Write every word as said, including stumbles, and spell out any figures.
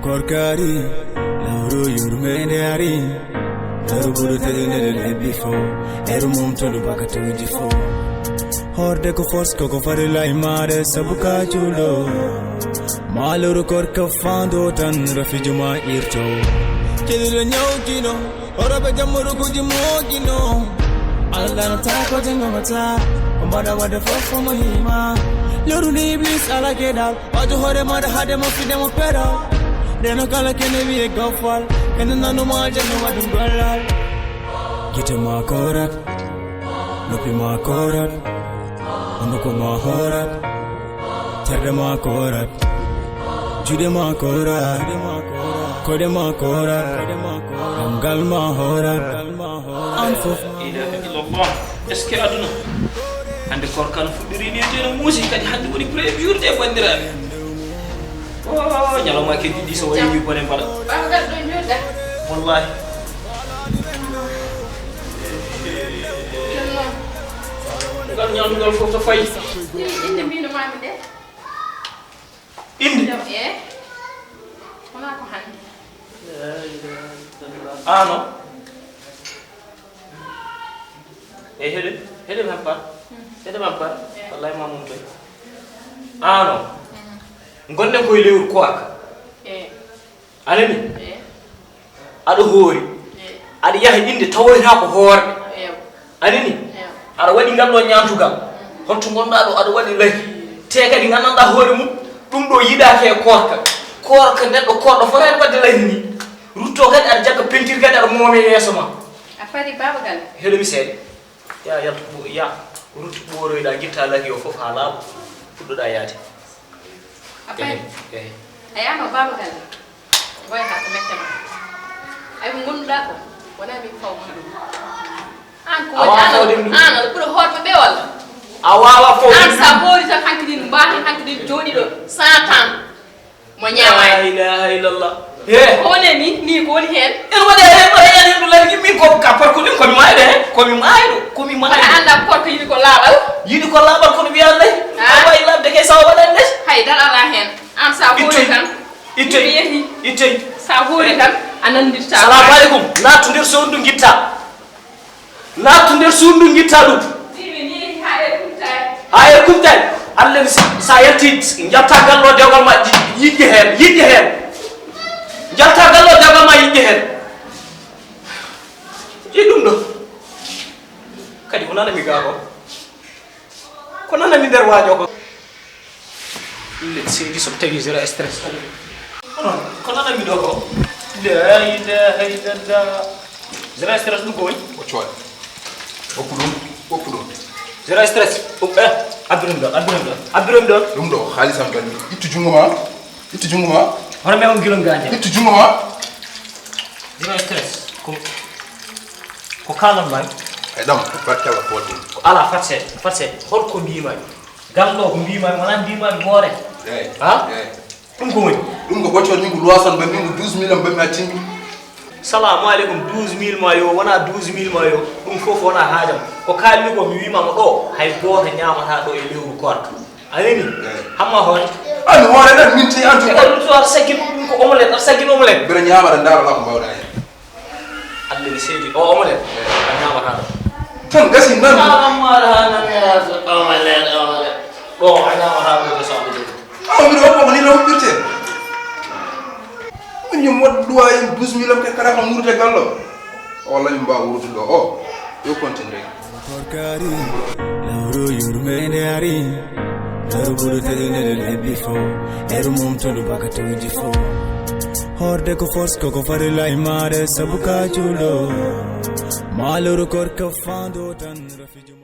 Korkari, lawru yurmende ari. Lawru bulu tedinede lebbi fo. Eru mum tolu baka tawji fo. Horde ko fors ko ko fari lai mare sabuka julo. Maluru korka fando tan rafi juma irto. Kiri nyaw kino. Ora be jamuru kuji mogino. Allah na ta ko jingo mata. Mbada wada fofo muhima. Luru ni iblis ala kedal. Wajo hore mada hade mo fide mo pera. Deno kala kene wiye gofal. Kene nanu ma jeno wadun golal. Gite ma korat. Nopi ma korat. Onuko ma horat. Terde ma korat. Jude ma korat. Kode ma korat. Damgal ma horat. An fof. Ilaha illallah. Est-ce que aduna? Hande korka no fuɗɗiri ni, teno muusi, kadi hande woni premier jour de, bandiraɓe. Oh, ñalawma ke ɗiɗi so wayi ni bone mbaɗa. Baba gal ɗo joɗɗa. Wallahi. Ngal ñamdugal fof to fayi. Inde mbino mami de. Inde? Jaw, eh? Wona ko hannde. Ano? E heɗen, heɗen happar. Heɗen happar. Eh. Wallahi ma mum toy. Ano? Gonnen koye lewru koaka. Eh. Anani? Eh. Aɗa hoori. Eh. Aɗa yaha inde tawoyta ko hoorɗe. Eh. Anani? Eh. Aɗa waɗi ngal ɗo ñaantugal. Holto ngonɗa ɗo aɗa waɗi lahi? Te kadi nganndanɗa hoore mum. Ɗum ɗo yiɗaaki e koorka. Koorka neɗɗo koorɗo fotaani waɗde lahi ni. Rutto kadi aɗa jagga pentir kadi aɗa moome yeeso ma. A fadi baaba gal. Heɗo mi seeɗa. Ya yaltu ɓo-, ya ruttu ɓooroyɗa gitta lahi o fof ha laaɓa. Fuɗɗoɗa yaade. A fadi. Ehe, ehe. A yano baaba gal. Boy ha ko mette ma. Ay ko gonduɗa ko. Wona min fawma ɗum. An ko a wawa fawde ɗum. An aɗa ɓura hoorɓe ɓe walla? A wawa fawde an ɗum. Sa hoori tan hanki din mbaati hanki din jooɗi ɗo. Satan. Mo ñaamaani. La ilaha illallah. He. Ko woni ni, ni ko woni heen? En waɗi heen ɗo, en heen ɗo laabi min ko ka parko ɗum ko mi maayɗo heen, ko mi maayɗo, ko mi maayɗo. Wona annda korka yiɗi ko laaɓal. Yiɗi ko laaɓal kono wiya lay. Ah. A wawi labde kay sawa waɗan lay. Hay dal ala heen. An sa hoori tan. Ittoy. Ittoy. Ittoy. Sa hoori tan a nandirta. Salamu aleykum. Naatu nder sondu ngitta. Naattu nder suudu ndu, ngitta ɗum. Haa e kumtay. Allah ni, sa, sa yalti, njalta gallo dewgal ma, yi-, yiƴƴe heen, yiƴƴe heen. Njalta gallo dewgal ma, yiƴƴe heen. Ƴi ɗum ɗo. Kadi o nanami gaa ko. Ko nanami nder waajo ko. Ille seedi so tawi zéro stress. Onon, ko nananmi ɗo ko? La ilaha illallah. Zéro stress ɗum ko woni? O coy. Hokku ɗum, hokku ɗum. Zéro stress. Ɗum, eh, addu ɗum ɗo, addu ɗum ɗo, addu ɗum ɗo. Ɗum ɗo, haalisam tan. Ittu junngo ma, ittu junngo ma. Hono men on gilon gaaña. Ittu junngo ma. Zéro stress. Ko, ko kalan ma. Ay ɗam, barkalla ko waɗi. Ko ala fatse, fatse. Hol ko mbiima? Gallo ko mbiima, wona mbiima goore. Eey. Ha? Eey. Ɗum ko woni? Ɗum ko ɓoccoɗo min ko loisal mbaɗmi ko douze mille am mbaɗmi ha timmi. Salamu aleykum, douze mille ma yo, wona douze mille ma yo. Ɗum fof wona haajam. Ko kaalmi ko mi wiima mo ɗo, hay gooto ñaamata ɗo e lewru koorka. A nani? Eey. Hamma hoore. An hoore ɗan min te an tun. Ko ɗum so aɗa saggino ɗum ko omelette, aɗa saggino omelette. Mbeɗa ñaama ɗan ndaara la ko mbawɗa hen. Allah ne seedi o omo nder. A ñaamata ɗo. Tan gasi nan. Amara ha nan ya so omo nder, omo nder. Ɗo a ñaamata ɗo de so Allah jogii. Awa mbiɗo hokka ko ni no huɓɓirte. Min yo moɗ duwa en douze mille am kadi kala ko wuurde gallo. O walla min mbawa wuurdude ɗo o. Yo continue. Korkari, lawru yurmende ari. Lawru bulu tedinede lebbi fo. Eru mum tolu baka tewji fo. Horde ko force koko fari lay mare sabu ka julo. Maluru korka fando tan rafijo.